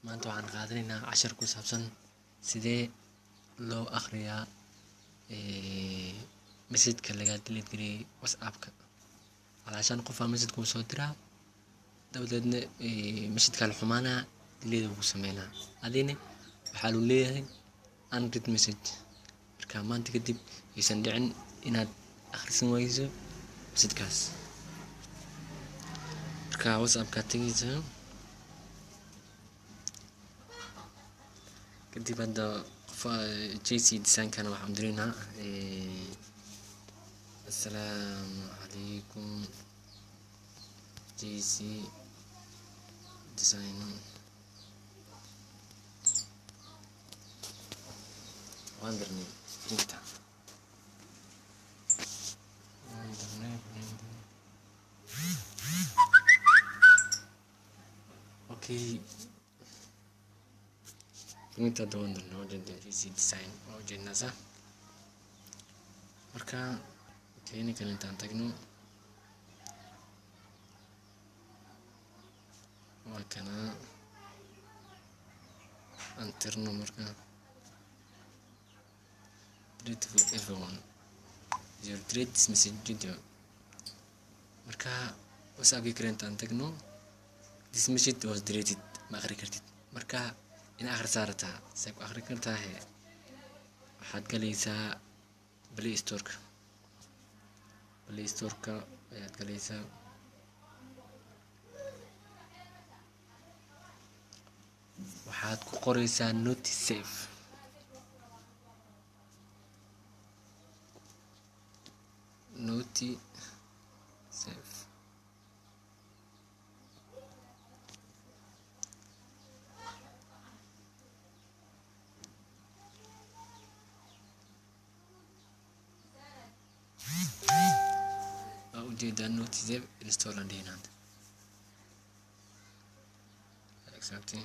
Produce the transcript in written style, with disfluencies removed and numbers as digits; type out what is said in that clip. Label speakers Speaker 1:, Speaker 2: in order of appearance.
Speaker 1: Maanta waxaan qaadanaynaa cashar ku saabsan sidee loo akhriyaa message-ka lagaa delete gareeyay WhatsApp-ka. Calaashaan qofaa message kuu soo diraa, dabadeedna message-kaa la xumaanaa, delete uu ku sameynaa. Adina waxaa lagu leeyahay unread message. Marka maanta kadib aysan dhicin inaad akhrisan wayso message-kaas. Marka WhatsApp-ka tegaysaa, kadib hadda qof JC design-kana waxaan diraynaa assalaamu calaykum JC design. Waan dirnay printer, waan dirnay printer. Okay, printer hadda waan dirnay, waa jeednaa JC design, waa ujeednaa sax. Marka keeni kale intaan tagno, waa kana aan tirno. Marka delete for everyone your delete this message video. Marka WhatsApp-kii kale intaan tagno, this message was deleted, ma akhri kartid. Marka in akhrisaa rabtaa, see ku akhri kartaa? He, waxaad galaysaa Play Store-ka. Play Store-ka ayaad galaysaa, waxaad ku qoraysaa Notisave. Notisave waa ujeedaa, Notisave install aan dhihin hadda. Exactly.